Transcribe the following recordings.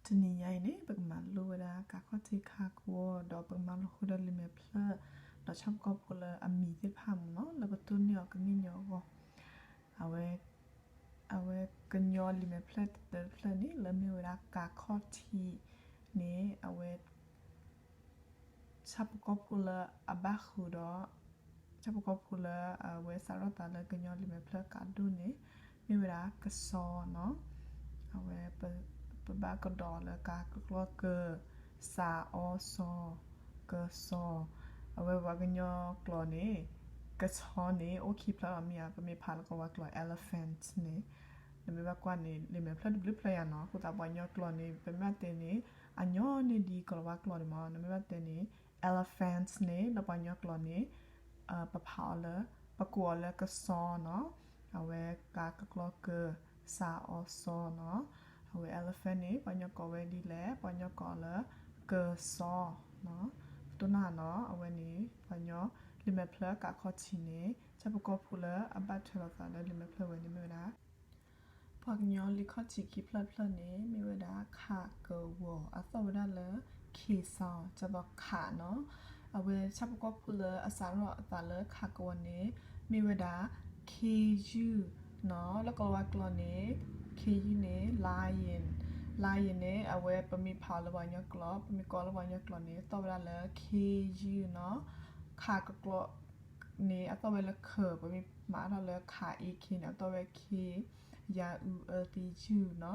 တနံၤညါအံၤန့ၣ် ပကမၤလိဝဲဒၣ်ကးခီၣ်ထံးခးကဝီၤ ဒီးပကမၤလိဃုာ်ဒီးလံာ်မဲာ်ဖျၢၣ် ဒီးဆၣ်ဖိကီၢ်ဖိလၢအမံၤသ့ၣ်တဖၣ်မ့ၢ်နီၤ လၢပတိၢ်န့ၢ်အီၤကန့ၢ်ညီအဂီၢ်, အဝဲ အဝဲကညီလံာ်မဲာ်ဖျၢၣ်တဖျၢၣ်န့ၣ် လၢမ့ၢ်ဝဲဒၣ်ကးခီၣ်ထံးန့ၣ် အဝဲ ဆၣ်ဖိကီၢ်ဖိလၢအဘၣ်ဃုာ်ဒီး ဆၣ်ဖိကီၢ်ဖိလၢအဝဲစးထီၣ်သးလၢကညီလံာ်မဲာ်ဖျၢၣ်ကးဒိၣ်န့ၣ် မ့ၢ်ဝဲဒၣ်ကစီနီၤ. အဝဲ ပဘၣ်ကဒီးလၢကးကကျီၢ်က, စးအီစီ, ကစီ, အဝဲပှၤကညီကျိာ်န့ၣ် ကဆီန့ၣ် အိၣ်ခံဖျၢၣ်လီၤမ့ၢ်ဧါ, ပမ့ၢ်ဖးလၢကီၢ်ဝါကျိာ် elephant န့ၣ် နမ့ၢ်ဘၣ်ကွၢ်န့ၣ် လံာ်မဲာ်ဖျၢၣ်တဘျုးဖျၢၣ်ယါနီၤ. အဃိသတးပှၤကညီကျိာ်န့ၣ် ပမ့ၢ်ဘၣ်တဲန့ၣ် အညီန့ၢ်ဒံးကီၢ်ဝါကျိာ်န့ၣ်မ့ၢ်, နမ့ၢ်ဘၣ်တဲန့ၣ် elephant န့ၣ် လၢပှၤကညီကျိာ်န့ၣ် ပဖးအီၤလၢ ပကိးအီၤလၢကစီနီၤ. အဝဲကးကကျီၢ်က, စးအီစီနီၤ. အဝဲ elephant န့ၣ် ပှၤကညီကိးဝဲဒ်လဲၣ်, ပှၤကညီကိးလၢ ကစီနီၤ. တိၢ်နီၣ်နီၤ အဝဲန့ၣ် ပှၤကညီလံာ်မဲာ်ဖျၢၣ်ကးခီၣ်ထံးန့ၣ် ဆၣ်ဖိကီၢ်ဖိလၢအဘၣ်ထွဲလိာ်သးလၢလံာ်မဲာ်ဖျၢၣ်ဝဲန့ၣ်မ့ၢ်ဝဲဒၣ် ပှၤကညီလံာ်ခီၣ်ထံးခံဖျၢၣ်တဖျၢၣ်န့ၣ် မ့ၢ်ဝဲဒၣ် ခးကဝီၤ အသီၣ်ဝဲဒၣ်လၢ ခ့စီ, ကၠီသီခးနီၤ. အဝဲဆၣ်ဖိကီၢ်ဖိလၢအစးထီၣ်အသးလၢခးကဝီၤန့ၣ် မ့ၢ်ဝဲဒၣ် ခ့ယုၢ်နီၤ. လၢကီၢ်ဝါကျိာ်န့ၣ် ခ့ယုၢ်န့ၣ် lion, lion န့ၣ် အဝဲပမ့ၢ်ဖးအီၤလၢပှၤကညီကျိာ် ပမ့ၢ်ကိးလၢပှၤကညီကျိာ်န့ၣ် သီၣ်ဝဲဒၣ်လၢ ခ့ယုၢ်နီၤ. ခးကကျီၢ် န့ၣ် အသီၣ်ဝဲလၢ ခ, ပမ့ၢ်မၤထီၣ်လၢ ခး အ့ ခ့ န့ၣ် အသီၣ်ဝဲ ခ့, ယၤအုးအၢသံယုၢ်နီၤ.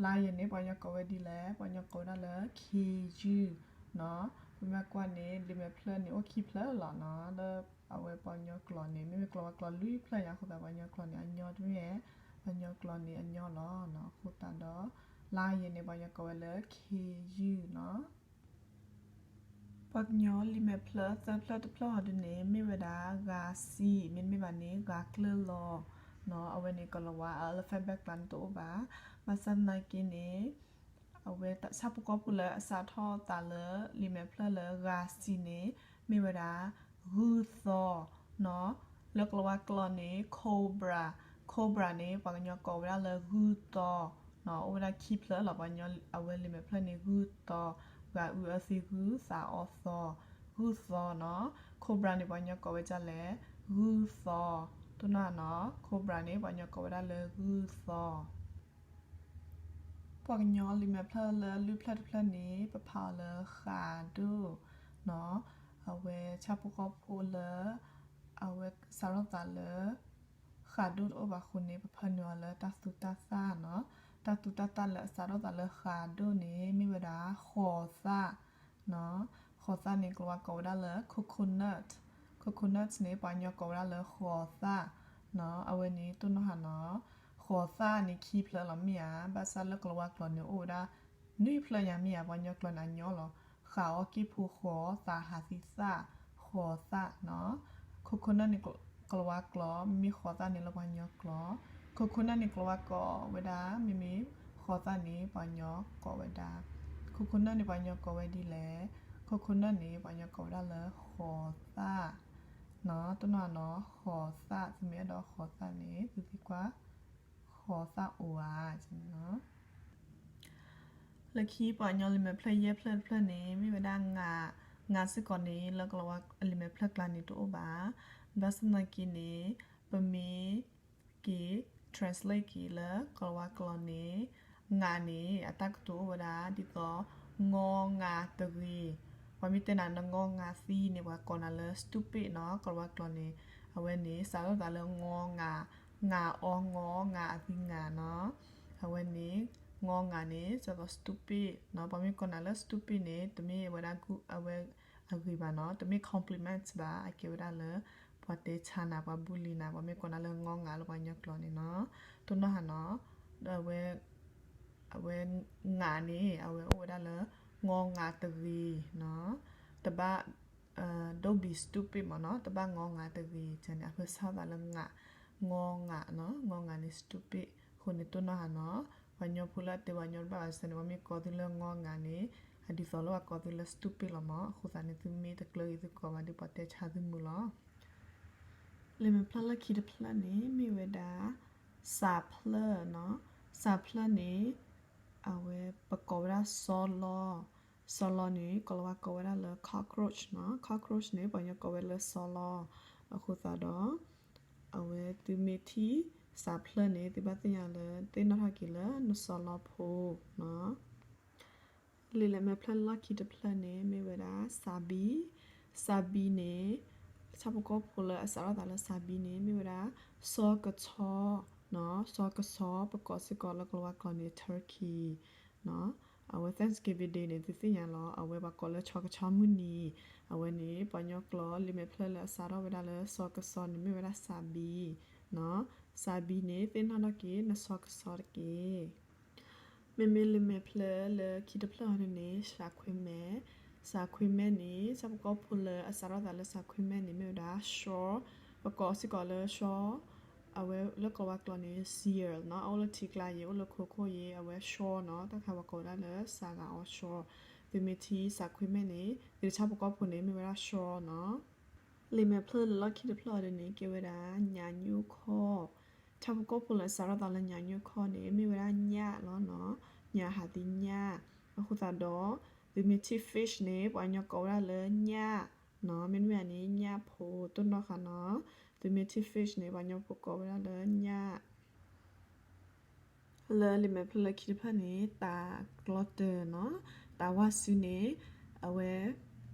lion န့ၣ် ပှၤကညီကိးဝဲဒ်လဲၣ်, ပှၤကညီကိးဝဲဒၣ်လၢ ခ့ယုၢ်နီၤ. ပမ့ၢ်ကွၢ်န့ၣ် လံာ်မဲာ်ဖျၢၣ်န့ၣ် အိၣ်ခံဖျၢၣ်လီၤနီၤ. လၢအဝဲပှၤကညီကျိာ်န့ၣ် မ့မ့ၢ်ကီၢ်ဝါကျိာ်လွံၢ်ဖျၢၣ်ညါအဃိသတး ပှၤကညီကျိာ်န့ၣ် အညီတမ့ၢ် ပှၤကညီကျိာ်န့ၣ် အညီလီၤနီၤ. အဃိသတးဒီး lion န့ၣ် ပှၤကညီကိးဝဲလၢ ခ့ယုၢ်နီၤ. ပှၤကညီလံာ်မဲာ်ဖျၢၣ်သၢဖျၢၣ်တဖျၢၣ်အီၤဒ်န့ၣ် မ့ၢ်ဝဲဒၣ် ဂၤစံး, မ့တမ့ၢ်ဘၣ်န့ၣ် ဂၤကျၢၢ်လီၤနီၤ. အဝဲန့ၣ် ကီၢ်လၤဝါ alphabet ကျါန့ၣ်တအိၣ်ဘၣ်. ဘၣ်ဆၣ်သနာ်က့န့ၣ် အဝဲဆၣ်ဖိကီၢ်ဖိလၢအစးထီၣ်သးလၢလံာ်မဲာ်ဖျၢၣ်လၢ ဂၤစံးန့ၣ် မ့ၢ်ဝဲဒၣ် ဂုၢ်သီနီၤ. လၢကီၢ်လၤဝါကျိာ်န့ၣ် cobra, cobra န့ၣ် ပှၤကညီကိးဝဲဒၣ်လၢ ဂုၢ်သီနီၤ. အိၣ်ဝဲဒၣ်ခံဖျၢၣ်လီၤ. ပှၤကညီ အဝဲလံာ်မဲာ်ဖျၢၣ်န့ၣ် ဂုၢ်သီ, ဂၤအုးအၢသံဂုၢ် သးအီသီ, ဂုၢ်သီနီၤ. cobra န့ၣ် ပှၤကညီကိးဝဲဒ်လဲၣ်, ဂုၢ်သီ. တိၢ်နီၣ်နီၤ cobra န့ၣ် ပှၤကညီကိးဝဲဒၣ်လၢ ဂုၢ်သီ. ပှၤကညီလံာ်မဲာ်ဖျၢၣ်လၢလွံၢ်ဖျၢၣ်တဖျၢၣ်န့ၣ် ပဖးအီၤလၢ ဃးဒိၣ်နီၤ. အဝဲဆၣ်ဖိကီၢ်ဖိလၢ အဝဲစးထီၣ်သးလၢ ဃးဒိၣ်တအိၣ်ဘၣ်အဃိန့ၣ် ပဖၢနုာ်အီၤလၢတၢ်သူတၢ်သၣ်နီၤ. တၢ်သူတၢ်သၣ်လၢအစးထီၣ်သးလၢဃးဒိၣ်န့ၣ် မ့ၢ်ဝဲဒၣ် ဃိးသၣ်နီၤ. ဃိးသၣ်န့ၣ် ကီၢ်လၤဝါကိးဝဲဒၣ်လၢ coconut, coconut န့ၣ် ပှၤကညီကိးဝဲဒၣ်လၢ ဃိးသၣ်နီၤ. အဝဲန့ၣ် တိၢ်နီၣ်ဟးနီၤ ဃိးသၣ်န့ၣ် ခံဖျၢၣ်လီၤမ့ၢ်ဧါ. ဘၣ်ဆၣ်လၢကီၢ်လၤဝါကျိာ်န့ၣ် အိၣ်ဝဲဒၣ် နွံဖျၢၣ်ညါမ့ၢ်ဧါ. ပှၤကညီကျိာ်န့ၣ် အညီလီၤ. ဃးအီကံၢ်ဖိဃိး, သးဟးသံသၣ်, ဃိးသၣ်နီၤ. coconut န့ၣ် ကီၢ်လၤဝါကျိာ်, မ့မ့ၢ်ဃိးသၣ်န့ၣ်လၢပှၤကညီကျိာ်. coconut န့ၣ် ကီၢ်လၤဝါကိးဝဲဒၣ်, မ့မ့ၢ်ဃိးသၣ်န့ၣ် ပှၤကညီကိးဝဲဒၣ်. coconut န့ၣ် ပှၤကညီကိးဝဲဒ်လဲၣ်. coconut န့ၣ် ပှၤကညီကိးဝဲဒၣ်လၢဃိးသၣ်နီၤ. တိၢ်နီၣ်နီၤ ဃိးသၣ်, သုမ့ၢ်အဲၣ်ဒိးဃိးသၣ်န့ၣ် သုသံကွၢ် ဃိးသၣ်အိၣ်ဧါနီၤ. လၢခံပှၤကညီလံာ်မဲာ်ဖျၢၣ်ယဲၢ်ဖျၢၣ်တဖျၢၣ်န့ၣ် မ့ၢ်ဝဲဒၣ် ငး, ငးစ့ၢ်ကီးန့ၣ် လၢကီၢ်လၤဝါလံာ်မဲာ်ဖျၢၣ်ကျါန့ၣ်တအိၣ်ဘၣ်. ဘၣ်ဆၣ်သနာ်က့န့ၣ် ပမ့ၢ်က့ၤ translate က့ၤလၢကီၢ်လၤဝါကျိာ်န့ၣ် ငးန့ၣ် အတၢ်ကတိၤအိၣ်ဝဲဒၣ်ဒ်သိး ငီငးတဂ့ၤ. ပှၤမ့ၢ်တဲနၤနငီငးသံန့ၣ် ပှၤကိးနၤလၢ stupid နီၤ. ကီၢ်လၤဝါကျိာ်န့ၣ် အဝဲန့ၣ် စးထီၣ်သးလၢ ငီငး, ငးအီငီ, ငးအသံငးနီၤ. အဝဲန့ၣ် ငီငးန့ၣ် ဒ်သိး stupid နီၤ. ပှၤမ့ၢ်ကိးနၤလၢ stupid န့ၣ် တမ့ၢ်ဝဲဒၣ် အဝဲအဂ့ၤဘၣ်နီၤ. တမ့ၢ် compliment ဘၣ်. အကဲဝဲဒၣ်လၢ ပှၤတဲဆါနၤ, ပှၤ bully နၤ, ပှၤမ့ၢ်ကိးနၤလၢ ငီငး လၢပှၤကညီကျိာ်န့ၣ်နီၤ. တိၢ်နီၣ်ဟးနီၤ အဝဲ အဝဲ ငးန့ၣ် အဝဲအိၣ်ဝဲဒၣ်လၢ ငီငးတဂ့ၤနီၤ. တဘၣ် don't be stupid မ့ၢ်နီၤ. တဘၣ်ငီငးတဂ့ၤ. န့ၣ် အဖၢဆၢသးလၢ ငး, ငီငးနီၤ. ငီငးန့ၣ် stupid. အဃိန့ၣ် တိၢ်နီၣ်ဟးနီၤ ပှၤကညီဖိလၢအတဲပှၤကညီတဘၣ်ဘၣ်စ့ၢ်န့ၣ် ပှၤမ့ၢ်ကိးသုလၢ ငီငးန့ၣ် အဒ်သိးလၢပှၤကိးသုလၢ stupid လီၤမ့ၢ်. အဃိသတးန့ၣ် သုမ့ၢ်တကျၢၤဂ့ၤ သုကိးဘၣ်ဒီး ပှၤတဲဆါသုမုာ်လီၤ. လံာ်မဲာ်ဖျၢၣ်လၢခံတဖျၢၣ်န့ၣ် မ့ၢ်ဝဲဒၣ် စးဖျၢၣ်နီၤ. စးဖျၢၣ်န့ၣ် အဝဲ ပကိးဝဲဒၣ်စီလီၢ်, စီလီၢ်န့ၣ် ကိၤလၤဝါကိးဝဲဒၣ်လၢ cockroach နီၤ, cockroach န့ၣ် ပှၤကညီကိးဝဲလၢစီလီၢ်, အဃိသတးဒီး အဝဲသုမ့ၢ်ထံၣ်စးဖျၢၣ်န့ၣ် သုဘၣ်သ့ၣ်ညါလၢသ့ၣ်နီၣ်ထီၣ်က့ၤလၢနစီလီၢ်ဖိနီၤ. လံာ်လဲၢ်မဲာ်ဖျၢၣ်လီၢ်ခံတဖျၢၣ်န့ၣ် မ့ၢ်ဝဲဒၣ် စးဘံ, စးဘံန့ၣ် ဆၣ်ဖိကီၢ်ဖိလၢအစးထီၣ်သးလၢစးဘံန့ၣ် မ့ၢ်ဝဲဒၣ် စီကဆီ, စီကဆီ ပကိးစ့ၢ်ကီးလၢကလၤဝါကျိာ်န့ၣ် turkey နီၤ. အဝဲ Thanksgiving Day န့ၣ် သုသ့ၣ်ညါလီၤ, အဝဲပှၤကိးလၢဆီကဆီမုၢ်နံၤ, အဝဲန့ၣ် ပှၤကညီကျိာ်လံာ်မဲာ်ဖျၢၣ်လၢအစးထီၣ်ဝဲဒၣ်လၢစီကဆီန့ၣ် မ့ၢ်ဝဲဒၣ်စးဘံ, စးဘံန့ၣ် သ့ၣ်နီၣ်ထီၣ်က့ၤနစီကဆီတက့ၢ်. မ့မ့ၢ်လံာ်မဲာ်ဖျၢၣ်လၢခံတဖျၢၣ်အီၤဒ်န့ၣ် စးခွ့မဲ, စးခွ့မဲန့ၣ် ဆၣ်ဖိကီၢ်ဖိလၢအစးထီၣ်သးလၢစးခွ့မဲန့ၣ် မ့ၢ်ဝဲဒၣ် သျီ, ပကိးစ့ၢ်ကီးလၢသျီ, အဝဲလၢကလၤဝါကျိာ်န့ၣ် seal နီၤ, အအိၣ်လၢထံကျါယဲ အိၣ်လၢခိခိၣ်ယဲ အဝဲသျီနီၤ, တၢ်ခါပှၤကိးဝဲဒၣ်လၢစးဂၤအီၤသျီ, သုမ့ၢ်ထံၣ်စးခွ့မဲန့ၣ် သုဆၣ်ဖိကီၢ်ဖိန့ၣ် မ့ၢ်ဝဲဒၣ်သျီနီၤ. လံာ်မဲာ်ဖျၢၣ်လၢလီၢ်ခံတဖျၢၣ်အီၤဒ်န့ၣ် ကဲဝဲဒၣ် ညၣ်ညိၣ်ခီၣ်, ဆၣ်ဖိကီၢ်ဖိလၢအစးထီၣ်သးလၢညၣ်ညိၣ်ခီၣ်န့ၣ် မ့ၢ်ဝဲဒၣ်ညၣ်လီၤနီၤ, ညၣ်ဟးသံညၣ်, အဃိသတးဒီး သုမ့ၢ်ထံၣ် fish န့ၣ် ပှၤကညီကိးဝဲဒၣ်လၢညၣ်နီၤ, မ့တမ့ၢ်န့ၣ် ညၣ်ဖိ တိၢ်နီၣ်ဃာ်နီၤ, သုမ့ၢ်ထံၣ် fish န့ၣ် ပှၤကညီဖိကိးဝဲဒၣ်လၢညၣ် လၢလံာ်မဲာ်ဖျၢၣ်လၢခံတဖျၢၣ်န့ၣ် တၤကျီတၢၤနီၤ, တၤဝၣ်စုန့ၣ် အဝဲ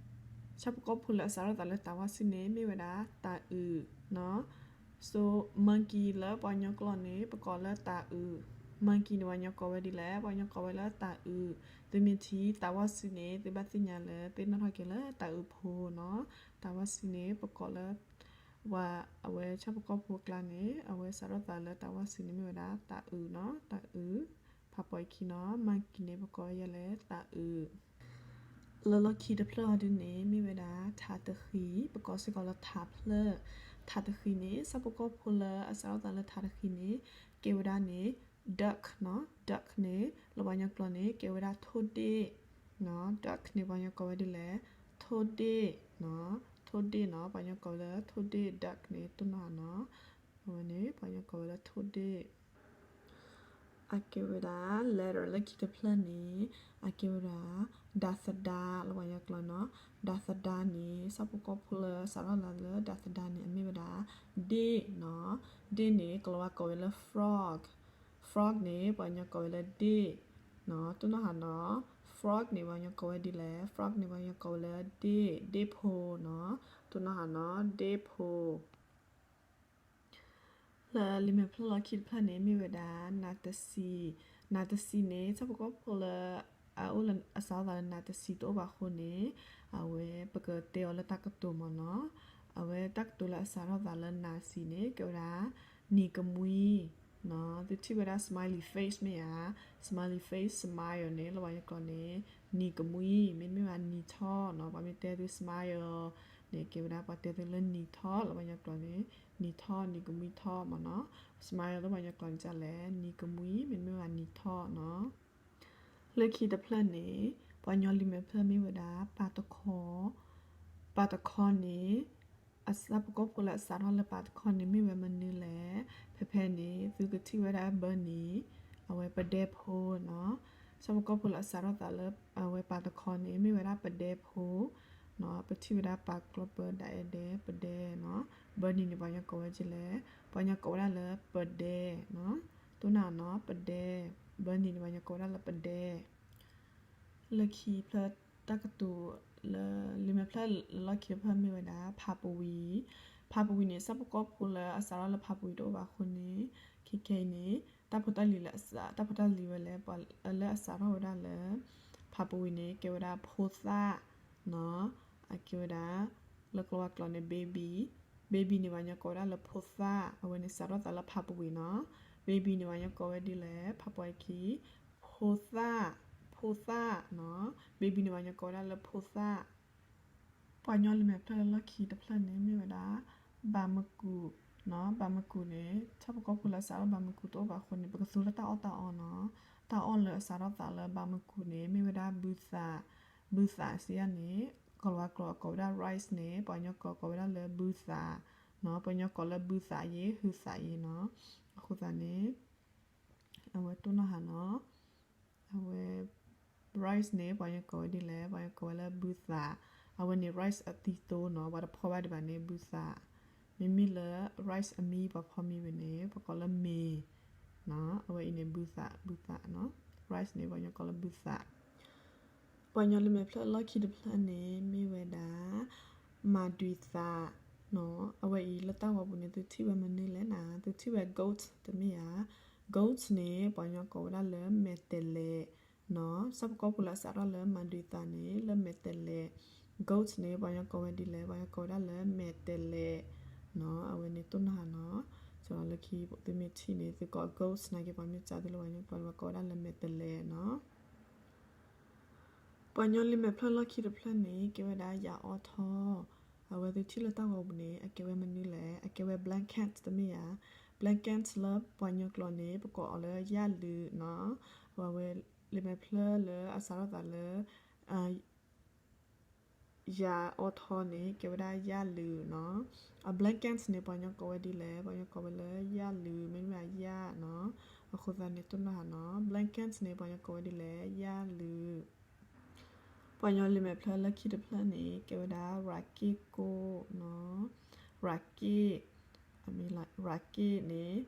ဆၣ်ဖိကီၢ်ဖိလၢအစးထီၣ်သးလၢတၤဝၣ်စုန့ၣ် မ့ၢ်ဝဲဒၣ်တၤအုးနီၤ. so monkey လၢပှၤကညီကျိာ်န့ၣ် ပကိးလၢတၤအုး, monkey န့ၣ် ပှၤကညီကိးဝဲဒ်လဲၣ်, ပှၤကညီကိးဝဲလၢတၤအုး, သုမ့ၢ်ထံၣ်တၤဝၣ်စုန့ၣ် သုဘၣ်သ့ၣ်ညါလၢသ့ၣ်နီၣ်ထီၣ်က့ၤလၢတၤအုးဖိနီၤ, တၤဝၣ်စုန့ၣ် ပကိးလၢ ပှၤအဝဲဆၣ်ဖိကီၢ်ဖိအကျါန့ၣ် အဝဲစးထီၣ်သးလၢတၤဝၣ်စုန့ၣ် မ့ၢ်ဝဲဒၣ်တၤအုးနီၤ, တၤအုး, ဖးပီအခံနီၤ, monkey န့ၣ် ပကိးဝဲဒ်လဲၣ် တၤအုး. လၢလီၢ်ခံတဖျၢၣ်အီၤဒ်န့ၣ် မ့ၢ်ဝဲဒၣ်ထးတဃံၤ, ပကိးစ့ၢ်ကီးလၢထးဖျၢၣ်, ထးတဃံၤန့ၣ် ဆၣ်ဖိကီၢ်ဖိလၢအစးထီၣ်သးလၢထးတဃံၤန့ၣ် ကဲဝဲဒၣ်န့ၣ် duck နီၤ, duck န့ၣ် လၢပှၤကညီကျိာ်န့ၣ် ကဲဝဲဒၣ်ထိၣ်ဒ့ၣ်နီၤ, duck န့ၣ် ပှၤကညီကိးဝဲဒ်လဲၣ်, ထိၣ်ဒ့ၣ်နီၤ, ထိၣ်ဒ့ၣ်နီၤ, ပှၤကညီကိးဝဲလၢထိၣ်ဒ့ၣ်, duck န့ၣ် တိၢ်နီၣ်နီၤ, အဝဲန့ၣ် ပှၤကညီကိးဝဲလၢထိၣ်ဒ့ၣ်. အကဲဝဲဒၣ် letter လၢခံတဖျၢၣ်န့ၣ် အကဲဝဲဒၣ် ဒၤသဒါ လၢပှၤကညီကျိာ်နီၤ, ဒၤသဒါန့ၣ် ဆၣ်ဖိကီၢ်ဖိလၢစးထီၣ်သးလၢဒၤသဒါန့ၣ် အမ့ၢ်ဝဲဒၣ် ဒ့ၣ်နီၤ, ဒ့ၣ်န့ၣ် ကလၤဝါကိးဝဲလၢ frog, frog န့ၣ် ပှၤကညီကိးဝဲလၢဒ့ၣ်နီၤ, တိၢ်နီၣ်ဟးနီၤ, frog န့ၣ် ပှၤကညီကိးဝဲဒ်လဲၣ်, frog န့ၣ် ပှၤကညီကိးဝဲလၢဒ့ၣ်, ဒ့ၣ်ဖိနီၤ, တိၢ်နီၣ်ဟးနီၤ, ဒ့ၣ်ဖိ. လၢလံာ်မဲာ်ဖျၢၣ်လီၢ်ခံတဖျၢၣ်န့ၣ် မ့ၢ်ဝဲဒၣ် နးတစံၤ, နးတစံၤန့ၣ် ဆၣ်ဖိကီၢ်ဖိလၢ အအိၣ်လၢအစးထီၣ်သးလၢနးတစံၤတအိၣ်ဘၣ်အဃိန့ၣ် အဝဲပကတဲအီၤလၢတၢ်ကတိၤမ့ၢ်နီၤ, အဝဲတၢ်ကတိၤလၢအစးထီၣ်သးလၢနးတစံၤန့ၣ် ကဲဝဲဒၣ် နံၤကမှံနီၤ, သုထံၣ်ဝဲဒၣ် smiley face မ့ၢ်ဧါ, smiley face, smile န့ၣ် လၢပှၤကညီကျိာ်န့ၣ် နံၤကမှံ, မ့တမ့ၢ်ဘၣ်နံၤထီၣ်နီၤ, ပှၤမ့ၢ်တဲသု smile န့ၣ် ကဲဝဲဒၣ်ပှၤတဲသုလၢနံၤထီၣ်, လၢပှၤကညီကျိာ်န့ၣ် နံၤထီၣ်, နံၤကမှံထီၣ်မ့ၢ်နီၤ, smile လၢပှၤကညီကျိာ်န့ၣ်ဒ်လဲၣ်, နံၤကမှံ မ့တမ့ၢ်ဘၣ်နံၤထီၣ်နီၤ. လၢခံတဖျၢၣ်န့ၣ် ပှၤကညီလံာ်မဲာ်ဖျၢၣ်မ့ၢ်ဝဲဒၣ် ပၤတခီ, ပၤတခီန့ၣ် အဆၣ်ဖိကီၢ်ဖိလၢအစးထီၣ်လၢပၤတခီန့ၣ် မ့ၢ်ဝဲမနုၤလဲၣ်, ဖဲဖဲန့ၣ် သုကထံၣ်ဝဲဒၣ် bunny, အဝဲပဒဲဖိနီၤ, ဆၣ်ဖိကီၢ်ဖိလၢအစးထီၣ်သးလၢအဝဲပၤတခီန့ၣ် မ့ၢ်ဝဲဒၣ်ပဒဲဖိနီၤ, ပထံၣ်ဝဲဒၣ်ပာ်ကျီပၢဒၣ်အဲၣ်ဒဲး ပဒဲနီၤ, bunny န့ၣ် ပှၤကညီကိးဝဲဒ်လဲၣ်, ပှၤကညီကိးဝဲဒၣ်လၢပဒဲနီၤ, တိၢ်နီၣ်နီၤ ပဒဲ, bunny န့ၣ် ပှၤကညီကိးဝဲဒၣ်လၢပဒဲ. လၢခံဖျၢၣ်တၢ်ကတိၤလၢ လံာ်မဲာ်ဖျၢၣ်လၢလီၢ်ခံတဖျၢၣ်မ့ၢ်ဝဲဒၣ် ဖးပဝံၤ, ဖးပဝံၤန့ၣ် ဆၣ်ဖိကီၢ်ဖိလၢအစးထီၣ်လၢဖးပဝံၤတအိၣ်ဘၣ်အဃိန့ၣ် ခဲခဲအံၤန့ၣ် တၢ်ဖိတၢ်လံၤလၢအစး တၢ်ဖိတၢ်လံၤဝဲလဲၣ်, ပှၤလၢအစးထီၣ်ဝဲဒၣ်လၢ ဖးပဝံၤန့ၣ် ကဲဝဲဒၣ်ဖိသၣ်နီၤ, အကဲဝဲဒၣ် လၢကလၤဝါကျိာ်န့ၣ် baby, baby န့ၣ် ပှၤကညီကိးဝဲဒၣ်လၢဖိသၣ်, အဝဲန့ၣ်စးထီၣ်သးလၢဖးပဝံၤနီၤ, baby န့ၣ် ပှၤကညီကိးဝဲဒ်လဲၣ်, ဖးပှၤအခံ ဖိသၣ်, ဖိသၣ်နီၤ, baby န့ၣ် ပှၤကညီကိးဝဲဒၣ်လၢဖိသၣ်. ပှၤကညီလံာ်မဲာ်ဖျၢၣ်လၢလီၢ်ခံတဖျၢၣ်န့ၣ် မ့ၢ်ဝဲဒၣ် ဘၣ်မကူးနီၤ, ဘၣ်မကူးန့ၣ် ဆၣ်ဖိကီၢ်ဖိလၢအစးထီၣ်ဘၣ်မကူးတအိၣ်ဘၣ်အဃိန့ၣ် ပကသူလၢတၢ်အီၣ်တၢ်အီနီၤ, တၢ်အီၣ်လၢအစးထီၣ်သးလၢဘၣ်မကူးန့ၣ် မ့ၢ်ဝဲဒၣ်ဘုသး, ဘုသးစံးယၤန့ၣ် ကလၤဝါကျိာ်အကိးဝဲဒၣ် rice န့ၣ် ပှၤကညီကိးကိးဝဲဒၣ်လၢဘုသးနီၤ, ပှၤကညီကိးလၢဘုသးယဲ ဟုသးယဲနီၤ, အဃိသတးန့ၣ် အဝဲတိၢ်နီၣ်ဟးနီၤ, အဝဲ rice န့ၣ် ပှၤကညီကိးဝဲဒ်လဲၣ်, ပှၤကညီကိးဝဲလၢဘုသး, အဝဲန့ၣ် rice အသံသိနီၤ, ပှၤတဖီဘၣ်ဒံးဘၣ်န့ၣ် ဘုသး, မ့မ့ၢ်လၢ rice အမံပှၤဖီမံဝဲန့ၣ် ပှၤကိးလၢမ့ၤ, အဝဲအံၤန့ၣ် ဘုသး, ဘုသးနီၤ, rice န့ၣ် ပှၤကညီကိးလၢဘုသး. ပှၤကညီလံာ်မဲာ်ဖျၢၣ်လီၢ်ခံတဖျၢၣ်န့ၣ် မ့ၢ်ဝဲဒၣ် မၤဒွံးသးနီၤ, အဝဲအံၤလၢတၢ်ဂီၤပူၤန့ၣ် သုထံၣ်ဝဲမနုၤလဲၣ်နၤ, သုထံၣ်ဝဲ goat တမ့ၢ်ဧါ, goat န့ၣ် ပှၤကညီကိးဝဲဒၣ်လၢမဲာ်တဲးလဲးနီၤ, ဆၣ်ဖိကီၢ်ဖိလၢအစးထီၣ်လၢမၤဒွံးသးန့ၣ် လၢမဲာ်တဲးလဲး, goat န့ၣ် ပှၤကညီကိးဝဲဒ်လဲၣ်, ပှၤကညီကိးဝဲဒၣ်လၢမဲာ်တဲးလဲးနီၤ, အဝဲန့ၣ်တိၢ်နီၣ်ဟးနီၤ, စးလီၤလၢခံသုမ့ၢ်ထံၣ်န့ၣ် သုကိး goat နာ်က့ ပှၤမ့ၢ်စးသုလၢပှၤကညီကျိာ်န့ၣ် ပှၤကိးဝဲဒၣ်လၢမဲာ်တဲးလဲးနီၤ. ပှၤကညီလံာ်မဲာ်ဖျၢၣ်လီၢ်ခံတဖျၢၣ်န့ၣ် ကဲဝဲဒၣ်ယၤအီထီ, အဝဲသုထံၣ်လၢတၢ်ဂီၤပူၤန့ၣ် အကဲဝဲမနုၤလဲၣ်, အကဲဝဲ blanket တမ့ၢ်ဧါ, blanket လၢပှၤကညီကျိာ်န့ၣ် ပကိးအီၤလၢယၣ်လုာ်နီၤ, ပှၤဝဲလံာ်မဲာ်ဖျၢၣ်လၢအစးထီၣ်သးလၢ ယၤအီထီန့ၣ် ကဲဝဲဒၣ်ယၣ်လုာ်နီၤ. အ blanket န့ၣ် ပှၤကညီကိးဝဲဒ်လဲၣ်, ပှၤကညီကိးဝဲလၢယၣ်လုာ် မ့တမ့ၢ်ယၣ်နီၤ. အဃိသတးန့ၣ် တိၢ်နီၣ်ဟးနီၤ, blanket န့ၣ် ပှၤကညီကိးဝဲဒ်လဲၣ်, ယၣ်လုာ်. ပှၤကညီလံာ်မဲာ်ဖျၢၣ်လၢခံတဖျၢၣ်န့ၣ် ကဲဝဲဒၣ်ရးက့ၣ်ကိၣ်နီၤ. ရးက့ၣ်, ရးက့ၣ်န့ၣ်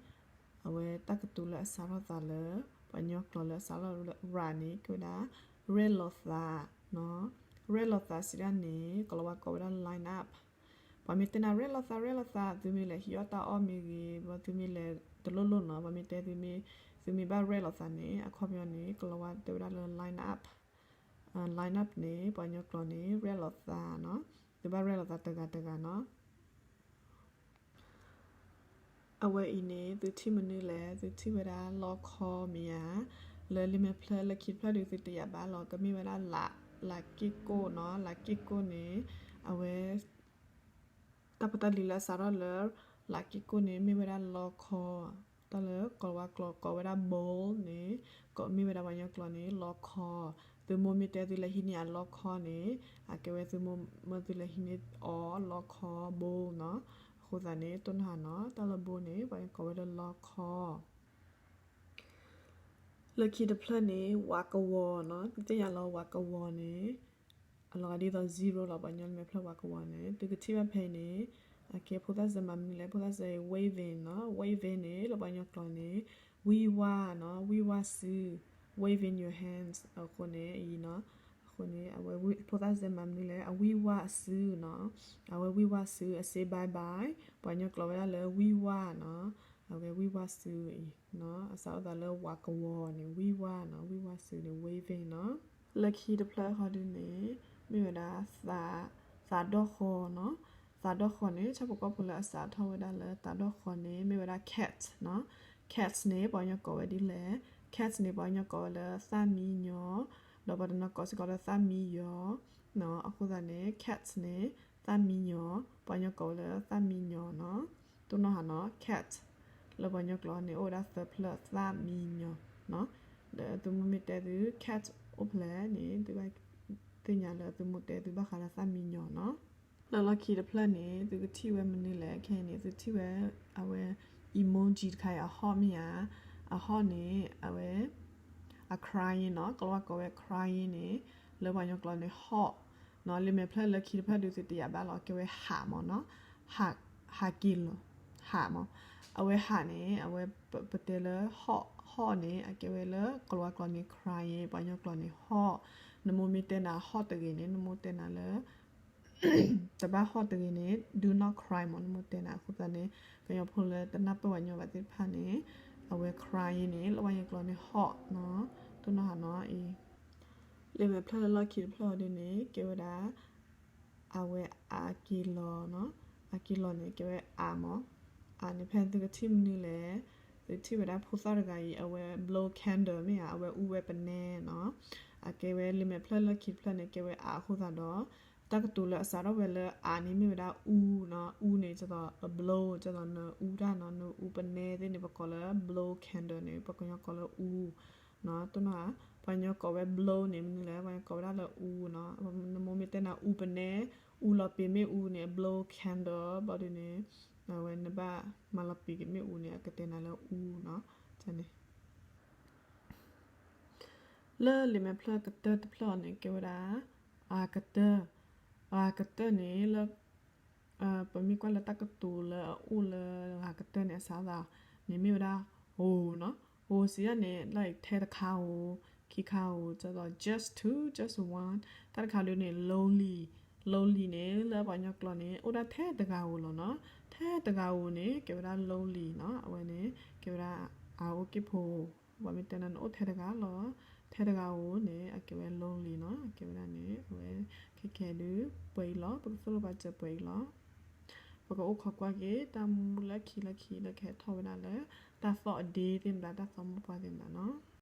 အဝဲတၢ်ကတိၤလၢအစးထီၣ်သးလၢ ပှၤကညီကျိာ်လၢအစးထီၣ်လၢရးန့ၣ် ကဲဝဲဒၣ် ရဲၣ်လီၤသးနီၤ. ရဲၣ်လီၤသးစံးဒၣ်န့ၣ် ကိၤလၤဝါကိးဝဲဒၣ် line up. ပှၤမ့ၢ်တဲနၤ ရဲၣ်လီၤသး ရဲၣ်လီၤသး သုမ့ၢ်လဲၤဟံးအီၣ်တၢ်အီၣ်မ့ၢ်ဂ့ၤ, သုမ့ၢ်လဲၤတလိၣ်လိၣ်နီၤ, ပှၤမ့ၢ်တဲသုမ့ၢ်, သုမ့ၢ်ဘၣ်ရဲၣ်လီၤသးန့ၣ် အခီပညီန့ၣ် ကိၤလၤဝါတဲဝဲဒၣ်လၢ line up. line up န့ၣ် ပှၤကညီကျိာ်န့ၣ် ရဲၣ်လီၤသးနီၤ. သုဘၣ်ရဲၣ်လီၤသးတဂၤတဂၤနီၤ. အဝဲအံၤန့ၣ် သုထံၣ်မနုၤလဲၣ်, သုထံၣ်ဝဲဒၣ်လီခီမ့ၢ်ဧါ. လၢလံာ်မဲာ်ဖျၢၣ်လၢခံတဖျၢၣ်ဒုး သုတယာ်ဘၣ်လီၤ, ကမ့ၢ်ဝဲဒၣ် လးက့ၣ်ကိၣ်နီၤ. လးက့ၣ်ကိၣ်န့ၣ် အဝဲ တၢ်ဖိတၢ်လံၤလၢအစးထီၣ်လၢ လးက့ၣ်ကိၣ်န့ၣ် မ့ၢ်ဝဲဒၣ်လီခီ, တၢ်လၢကိၤလၤဝါကျိာ်ကိးဝဲဒၣ် bowl န့ၣ် မ့ၢ်ဝဲဒၣ်ပှၤကညီကျိာ်န့ၣ် လီခီ. သုမိၢ်မ့ၢ်တဲသုလဲၤဟံးန့ၢ်အလီခီန့ၣ် အကဲဝဲသုမိၢ်မၢသုလဲၤဟံးန့ၢ်အီၤလီခီ bowl နီၤ. အဃိသတးန့ၣ် တိၢ်နီၣ်ဟးနီၤ, တၢ်လၢ bowl န့ၣ် ပှၤကညီကိးဝဲလၢလီခီ. လၢခံတဖျၢၣ်န့ၣ် ဝးကဝီၤနီၤ. သုသ့ၣ်ညါလၢဝးကဝီၤန့ၣ် အလီၤဂာ်ဒ်သိး zero လီၤ, ပှၤကညီလံာ်မဲာ်ဖျၢၣ်ဝးကဝီၤန့ၣ် သုကထံၣ်ဘၣ်ဖဲအံၤန့ၣ် အကဲဖိသၣ်စဲမၤမနုၤလဲၣ်, ဖိသၣ်စဲအံၤ waving နီၤ. waving န့ၣ် လၢပှၤကညီကျိာ်န့ၣ် ဝံဝါနီၤ, ဝံဝါစု, waving your hands အဃိန့ၣ် အံၤနီၤ. အဃိန့ၣ် အဝဲဖိသၣ်စဲမၤမနုၤလဲၣ်, အဝံဝါအစုနီၤ. အဝဲဝံဝါစု အ say bye bye ပှၤကညီကျိာ်ဝဲဒၣ်လၢဝံဝါနီၤ. အဝဲဝံဝါစုအံၤ အစးထီၣ်သးလၢဝးကဝီၤန့ၣ် ဝံဝါနီၤ, ဝံဝါစုန့ၣ် waving နီၤ. လၢခံတဖျၢၣ်ဃီဒုန့ၣ် မ့ၢ်ဝဲဒၣ် သးဒီၣ်ဃီနီၤ. သးဒီၣ်ဃီန့ၣ် ဆၣ်ဖိကီၢ်ဖိလၢအစးထီၣ်ဝဲဒၣ်လၢသးဒီၣ်ဃီန့ၣ် မ့ၢ်ဝဲဒၣ် cat နီၤ. cat န့ၣ် ပှၤကညီကိးဝဲဒ်လဲၣ်, cat န့ၣ် ပှၤကညီကိးဝဲလၢသၣ်မံယီၤ, ဒီးပှၤတနီၤကိးစ့ၢ်ကီးလၢသၣ်မံယီၤနီၤ. အဃိသတးန့ၣ် cat န့ၣ် သၣ်မံယီၤ, ပှၤကညီကိးဝဲလၢသၣ်မံယီၤနီၤ. တိၢ်နီၣ်ဟးနီၤ, cat လၢပှၤကညီကျိာ်န့ၣ် အိၣ်ဝဲဒၣ်သၢဖျၢၣ်, သၣ်မံယီၤနီၤ. ဒီးသုမိၢ်မ့ၢ်တဲသု cat အိၣ်ဖျဲၣ်န့ၣ် သုဘၣ်သ့ၣ်ညါလၢသုမိၢ်တဲသုဘၣ်ဃးဒီးသၣ်မံယီၤနီၤ. လၢလီၢ်ခံတဖျၢၣ်န့ၣ် သုကထံၣ်ဝဲမနုၤလဲၣ်, ခဲအံၤန့ၣ် သုထံၣ်ဝဲ အဝဲ emoji တခါအံၤ အဟီၣ်မ့ၢ်ဧါ. အဟီၣ်န့ၣ် အဝဲ အ crying နီၤ, ကိၤလၤဝါကိးဝဲ crying န့ၣ် လၢပှၤကညီကျိာ်န့ၣ် ဟီၣ်နီၤ. လံာ်မဲာ်ဖျၢၣ်လၢခံတဖျၢၣ်ဒုး သုတယာ်ဘၣ်လီၤ, ကဲဝဲဟးမၢ်နီၤ, ဟးက့ၤလီၤ, ဟးမၢ်. အဝဲဟးန့ၣ် အဝဲပတဲလၢ ဟီၣ်န့ၣ် အကဲဝဲလၢကိၤလၤဝါကျိာ်န့ၣ် crying, ပှၤကညီကျိာ်န့ၣ် ဟီၣ်. နမိၢ်မ့ၢ်တဲနၤဟီၣ်တဂ့ၤန့ၣ် နမိၢ်တဲနၤလၢ တဘၣ်ဟီၣ်တဂ့ၤန့ၣ် do not cry မၢ်, နမိၢ်တဲနၤ. အဃိသတးန့ၣ် ကညီဖိလၢတနၢ်ပၢၢ်ပှၤကညီဘၣ်သ့ၣ်တဖၣ်န့ၣ် အဝဲ crying န့ၣ် လၢပှၤကညီကျိာ်န့ၣ် ဟီၣ်နီၤ. တိၢ်နီၣ်ဟးနီၤအံၤ. လံာ်မဲာ်ဖျၢၣ်လၢလီၢ်ခံတဖျၢၣ်အီၤဒ်န့ၣ် ကဲဝဲဒၣ် အဝဲအက့ၤလီၤနီၤ. အက့ၤလီၤန့ၣ် ကဲဝဲအမၢ်. အန့ၣ် ဖဲသုကထံၣ်မနုၤလဲၣ်, သုထံၣ်ဝဲဒၣ်ဖိသၣ်တဂၤအံၤ အဝဲ blow candle မ့ၢ်ဧါ, အဝဲအူဝဲပနဲနီၤ. အကဲဝဲလံာ်မဲာ်ဖျၢၣ်လၢခံတဖျၢၣ်န့ၣ် ကဲဝဲအအဃိသတးဒီး တၢ်ကတိၤလၢအစးထီၣ်ဝဲလၢအန့ၣ် မ့ၢ်ဝဲဒၣ်အူနီၤ. အူန့ၣ် ဒ်သိး အ blow ဒ်သိးနအူတၢ်နီၤ, နအူပနဲသ့ၣ်န့ၣ် ပကိးလၢ blow candle န့ၣ် ပှၤကညီကိးလၢအူနီၤ. တိၢ်နီၣ်ဧါ, ပှၤကညီကိးဝဲ blow န့ၣ် မနုၤလဲၣ်, ပှၤကညီကိးဝဲဒၣ်လၢအူနီၤ. နမိၢ်မ့ၢ်တဲနၤအူပနဲ, အူလီၤပံာ်မ့ၣ်အူန့ၣ် blow candle ဘၣ်ဒုန့ၣ်, အဝဲနဘၣ်မၤလီၤပံာ်က့ၤမ့ၣ်အူန့ၣ် အကတဲနၤလၢအူနီၤ. န့ၣ် လၢလံာ်မဲာ်ဖျၢၣ်ကတၢၢ်တဖျၢၣ်အံၤန့ၣ် ကဲဝဲဒၣ် ဂၤကတၢၢ်, ဂၤကတၢၢ်န့ၣ်လၢ ပမ့ၢ်ကွၢ်လၢတၢ်ကတိၤလၢအအိၣ်လၢဂၤကတၢၢ်န့ၣ် အစးသးန့ၣ်မ့ၢ်ဝဲဒၣ် ဂၤ နီၤ, ဂၤစံးယၤန့ၣ် like ထဲတခါဧိၤ, ခံခါဧိၤ, ဒ်သိး just two, just one, တၢ်တခါဒုန့ၣ် lonely, lonely န့ၣ် လၢပှၤကညီကျိာ်န့ၣ် အိၣ်ဒၣ်ထဲတဂၤဧိၤလီၤနီၤ, ထဲတဂၤဧိၤန့ၣ် ကဲဝဲဒၣ် lonely နီၤ, အဝဲန့ၣ် ကဲဝဲဒၣ် အအိၣ်က့ၢ်ဖိ ပှၤမ့ၢ်တဲနၤန့ၣ် အိၣ်ထဲတဂၤလီၤ, ထဲတဂၤဧိၤန့ၣ် အကဲဝဲ lonely နီၤ, အကဲဝဲဒၣ်န့ၣ် အဝဲ ခဲခဲဒု ပှဲၤအံၤလီၤ, ပကသိၣ်လိပာ်စၢၤပှဲၤအံၤလီၤ. ပကအိၣ်ခိးကွၢ်က့ၤ တၢ်မူလၢခံလၢခံလၢကဟဲထီၣ်ဝဲဒၣ်လၢ တၢ်သီၣ်အဒ့သ့ၣ်မတၤ တၢ်သီၣ်မိၢ်ပှၢ်သ့ၣ်မတၤနီၤ.